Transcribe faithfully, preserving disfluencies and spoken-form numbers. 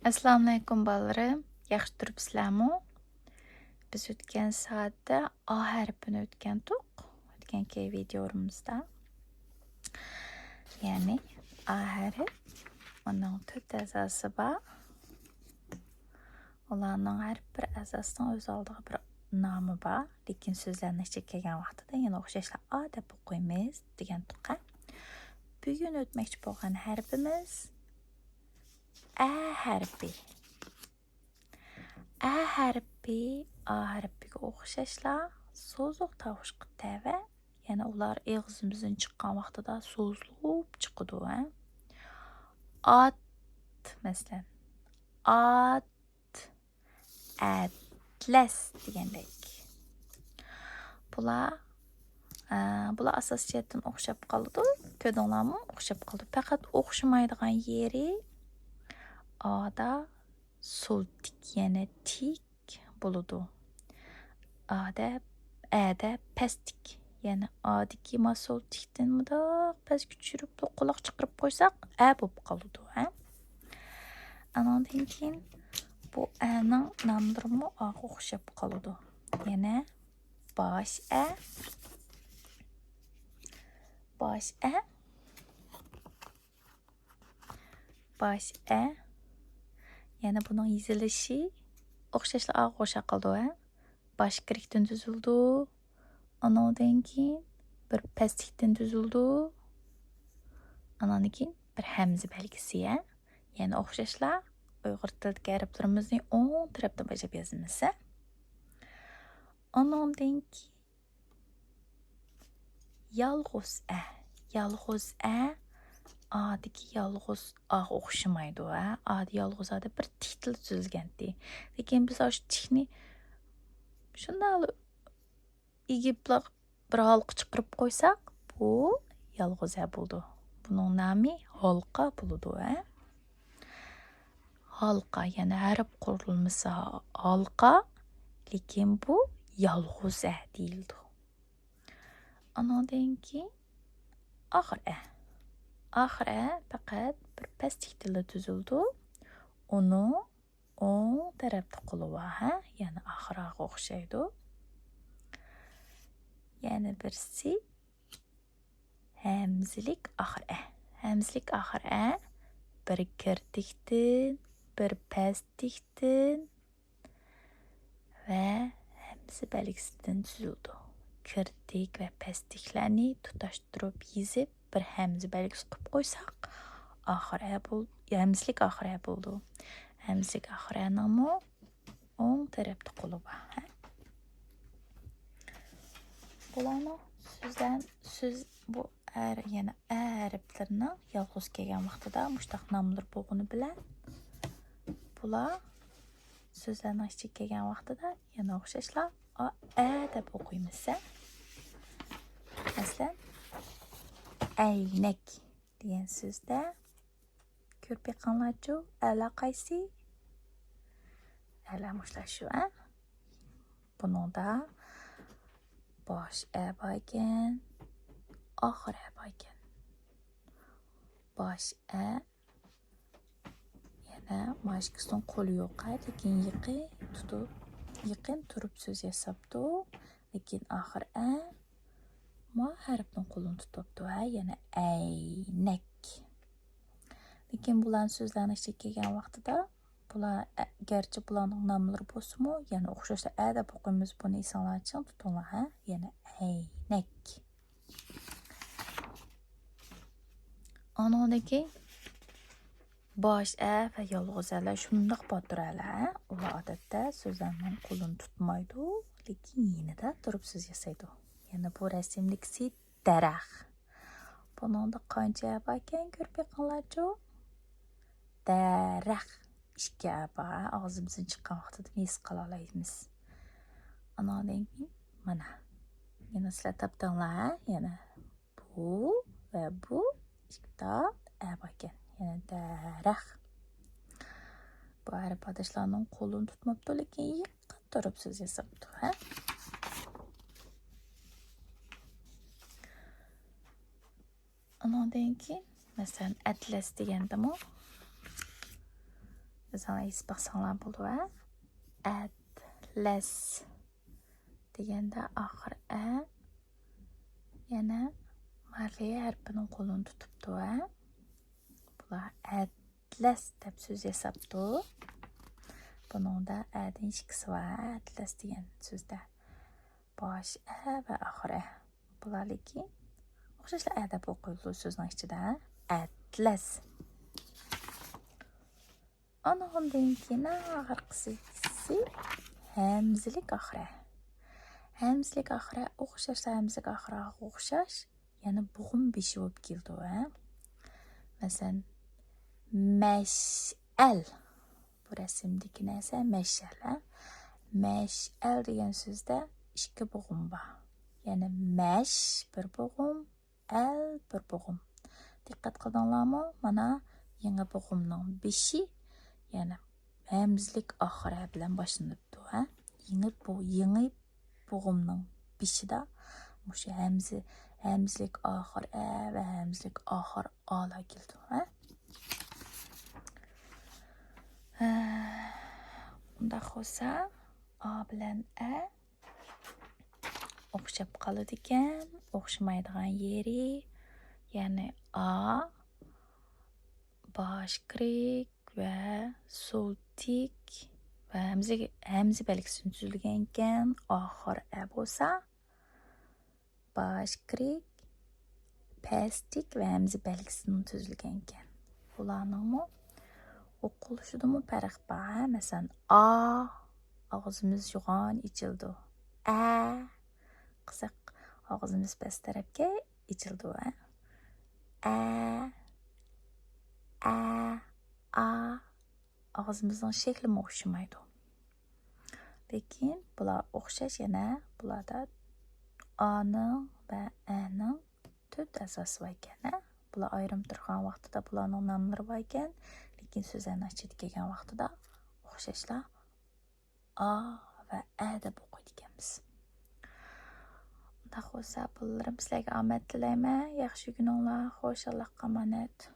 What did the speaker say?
ئەسسالامۇئەلەيكۇم بالىلىرىم، ياخشى تۇرۇپسىلەرمۇ؟ بىز ئۆتكەن سائەتتە ئا ھەرپىنى ئۆتكەنتۇق، ئۆتكەنكى ۋىدىيولىرىمىزدا. يەنى ئا ھەرپ، ئۇنىڭ تۆت ئەزاسى بار. ئۇلارنىڭ ھەر بىر ئەزاسىنىڭ ئۆز ئالدىغا بىر نامى بار. لېكىن سۆزلەرنىڭ ئىچىگە كەلگەن ۋاقتىدا يەنە ئوخشاشلا ئا دەپ ئوقۇيمىز دېگەنتۇق. بۈگۈن ئۆتمەكچى بولغان ھەرپىمىز ئە ھەرپى. ئە ھەرپى ئا ھەرپىگە ئوخشاشلا سوزۇق تاۋۇشقا تەۋە. يەنى ئۇلار ئېغىزىمىزدىن چىققان ۋاقتىدا سوزۇلۇپ چىقىدۇ، ھە؟ ئات، مەسىلەن، ئات، ئەتلەس دېگەندەك. بۇلار، ئە، بۇلار ئاساسىي جەھەتتىن ئوخشاپ قالىدۇ. كۆردۈڭلارمۇ؟ ئوخشاپ قالىدۇ. پەقەت ئوخشىمايدىغان يېرى ئادا سول تىك، يەنە تىك بولىدۇ. ئادە، ئەدە پەستىك. يەنى ئادىكى ما سول تىكتىن مۇنداق پەسكە چۈشۈرۈپ، قۇلاق چىقىرىپ قويساق، ئە بولۇپ قالىدۇ، ھە؟ ئانىڭدىن كېيىن بۇ ئەنىڭ ناملىرىمۇ ئاغا ئوخشاپ قالىدۇ. يەنە باش ئە، باش ئە، باش ئە. يەنە بۇنىڭ يېزىلىشى ئوخشاشلا ئاغا ئوخشاپ قالىدۇ، ھە؟ باش كىرىكتىن تۈزۈلىدۇ. ئۇنىڭدىن كېيىن بىر پەستىكتىن تۈزۈلىدۇ. ئانىڭدىن كېيىن بىر ھەمزە بەلگىسى، ھە؟ يەنە ئوخشاشلا ئۇيغۇر تىلىدىكى ھەرپلىرىمىزنى ئوڭ تەرەپتىن باشلاپ يازىمىز، ھە؟ ئۇنىڭدىن كېيىن يالغۇز ئە. يالغۇز ئە. ئادىكى يالغۇز ئاغا ئوخشىمايدۇ، ھە؟ ئادى يالغۇز ئادە بىر تىك تىل تۈزۈلگەنتى. لېكىن بىز ئاشۇ تىكنى شۇنداق ئېگىپلا بىر ھالقا چىقىرىپ قويساق، بۇ يالغۇز ئە بولىدۇ. بۇنىڭ نامى ھالقا بولىدۇ، ھە؟ ھالقا، يەنى ھەرپ قۇرۇلمىسى ھالقا، لېكىن بۇ يالغۇز ئە دېيىلىدۇ. ئانىڭدىن كېيىن ئاخىر ئە. ئاخىر ئە پەقەت بىر پەستىكتىنلا تۈزۈلىدۇ. ئۇنىڭ ئوڭ تەرەپتە قولى بار، ھە؟ يەنى ئاخىر ئاغا ئوخشايدۇ. يەنە بىرسى ھەمزىلىك ئاخىر ئە. ھەمزىلىك ئاخىر ئە بىر كىرتىكتىن، بىر پەستىكتىن ۋە ھەمزە بەلگىسىدىن تۈزۈلىدۇ. كىرتىك ۋە پەستىكلەرنى تۇتاشتۇرۇپ يېزىپ، بىر ھەمزە بەلگىسى قىلىپ قويساق، ئاخىر ئە بول-، ھەمزىلىك ئاخىر ئە بولىدۇ. ھەمزىلىك ئاخىر ئەنىڭمۇ ئوڭ تەرەپتە قولى بار، ھە؟ بۇلارنىڭ سۆزلەن-، سۆز، بۇ ئەر، يەنە ئە ھەرپلىرىنىڭ يالغۇز كەلگەن ۋاقتىدا مۇشتاق ناملىرى بولغىنى بىلەن، بۇلار سۆزلەرنىڭ ئىچىگە كەلگەن ۋاقتىدا يەنە ئوخشاشلا ئا، ئە دەپ ئوقۇيمىز، ھە؟ مەسىلەن، ئەينەك دېگەن سۆزدە كۆرۈپ بېقىڭلارچۇ، ئەلە قايسى؟ ئەلە مۇشۇلار شۇ، ئە؟ بۇنىڭدا باش ئە باركەن، ئاخىر ئە باركەن. باش ئە، يەنە ماشكىسىنىڭ قولى يوق، لېكىن يېقىن تۇتۇپ، يېقىن تۇرۇپ سۆز ياساپتۇ. لېكىن ئاخىر ئە ما ھەرپنىڭ قولىنى تۇتۇپتۇ، ھە، يەنە ئەينەك. لېكىن بۇلارنى سۆزلەرنىڭ ئىچىگە كەلگەن ۋاقتىدا، بۇلار، ئە، گەرچە بۇلارنىڭ ناملىرى بولسىمۇ، يەنە ئوخشاشلا ئە دەپ ئوقۇيمىز. بۇنى ئېسىڭلاردا چىڭ تۇتۇڭلار، ھە، يەنە ئەينەك. ئانىڭدىن كېيىن باش ئە ۋە يالغۇز ئەلەر شۇنداق باتۇر ئەلەر، ھە؟ ئۇلار ئادەتتە سۆزلەرنىڭ قولىنى تۇتمايدۇ، لېكىن يېنىدا تۇرۇپ سۆز ياسايدۇ. يەنە بۇ رەسىمدىكىسى دەرەخ. بۇنىڭدا قانچە ئە باركەن، كۆرۈپ بېقىڭلارچۇ. دەرەخ. ئىككى ئە بار، ئاغزىمىزدىن چىققان ۋاقتىدا ھېس قىلالايمىز. ئانىڭدىن كېيىن مانا. يەنە سىلەر تاپتىڭلار، ھە؟ يەنە بۇ ۋە بۇ ئىككى تال ئە باركەن. يەنە دەرەخ. بۇ ھەرپ ئاداشلارنىڭ قولىنى تۇتماپتۇ، لېكىن يېقىن تۇرۇپ سۆز ياساپتۇ، ھە؟ ئۇنىڭدىن كېيىن، مەسىلەن، ئەتلەس دېگەندىمۇ، ئۆزۈڭلار يېزىپ باقساڭلار بولىدۇ، ھە؟ ئەتلەس دېگەندە ئاخىر ئە، يەنە مارلى ھەرپىنىڭ قولىنى تۇتۇپتۇ، ھە؟ بۇلار ئەتلەس دەپ سۆز ياساپتۇ. بۇنىڭدا ئەدىن ئىككىسى بار، ئەتلەس دېگەن سۆزدە باش ئە ۋە ئاخىر ئە. بۇلار لېكىن ئوخشاشلا ئە دەپ ئوقۇلىدۇ سۆزنىڭ ئىچىدە. ئەتلەس. ئانىڭدىن كېيىن ئەڭ ئاخىرقىسى ھەمزىلىك ئاخىر ئە. ھەمزىلىك ئاخىر ئە ئوخشاشلا ھەمزىلىك ئاخىر ئاغا ئوخشاش، يەنە بوغۇم بېشى بولۇپ كېلىدۇ، ھە؟ مەسىلەن، مەشئەل. بۇ رەسىمدىكى نەرسە مەشئەل، ھە؟ مەشئەل دېگەن سۆزدە ئىككى بوغۇم بار. يەنى مەش بىر بوغۇم، ئەل بىر بوغۇم. دىققەت قىلدىڭلارمۇ؟ مانا يېڭى بوغۇمنىڭ بېشى، يەنى ھەمزىلىك ئاخىر ئە بىلەن باشلىنىپتۇ، ھە؟ يېڭى بو-، يېڭى بوغۇمنىڭ بېشىدا مۇشۇ ھەمزە، ھەمزىلىك ئاخىر ئە ۋە ھەمزىلىك ئاخىر ئالار كېلىدۇ، ھە؟ ھە، ئۇنداق بولسا، ئا بىلەن ئە ئوخشاپ قالىدىكەن. ئوخشىمايدىغان يېرى، يەنى ئا، باش كىرىك ۋە سول تىك ۋە ھەمزە، ھەمزە بەلگىسىدىن تۈزۈلگەنكەن. ئاخىر ئە بولسا، باش كىرىك، پەس تىك ۋە ھەمزە بەلگىسىدىن تۈزۈلگەنكەن. بۇلارنىڭمۇ ئوقۇلۇشىدىمۇ پەرق بار، ھە؟ مەسىلەن، ئا، ئاغزىمىز يوغان ئېچىلىدۇ. ئە قىسىق، ئاغزىمىز پەس تەرەپكە ئېچىلىدۇ، ھە؟ ئە، ئە، ئا. ئاغزىمىزنىڭ شەكلىمۇ ئوخشىمايدۇ. لېكىن بۇلار ئوخشاش يەنە. بۇلاردا ئانىڭ ۋە ئەنىڭ تۆت ئەزاسى بار ئىكەن، ھە؟ بۇلار ئايرىم تۇرغان ۋاقتىدا بۇلارنىڭ ناملىرى بار ئىكەن، لېكىن سۆزلەرنىڭ ئىچىدە كەلگەن ۋاقتىدا ئوخشاشلا ئا ۋە ئە دەپ ئوقۇيدىكەنمىز. ئۇنداق بولسا، بالىلىرىم، سىلەرگە ئامەت تىلەيمەن. ياخشى كۈنۈڭلار، خۇشاللىققا ئامانەت.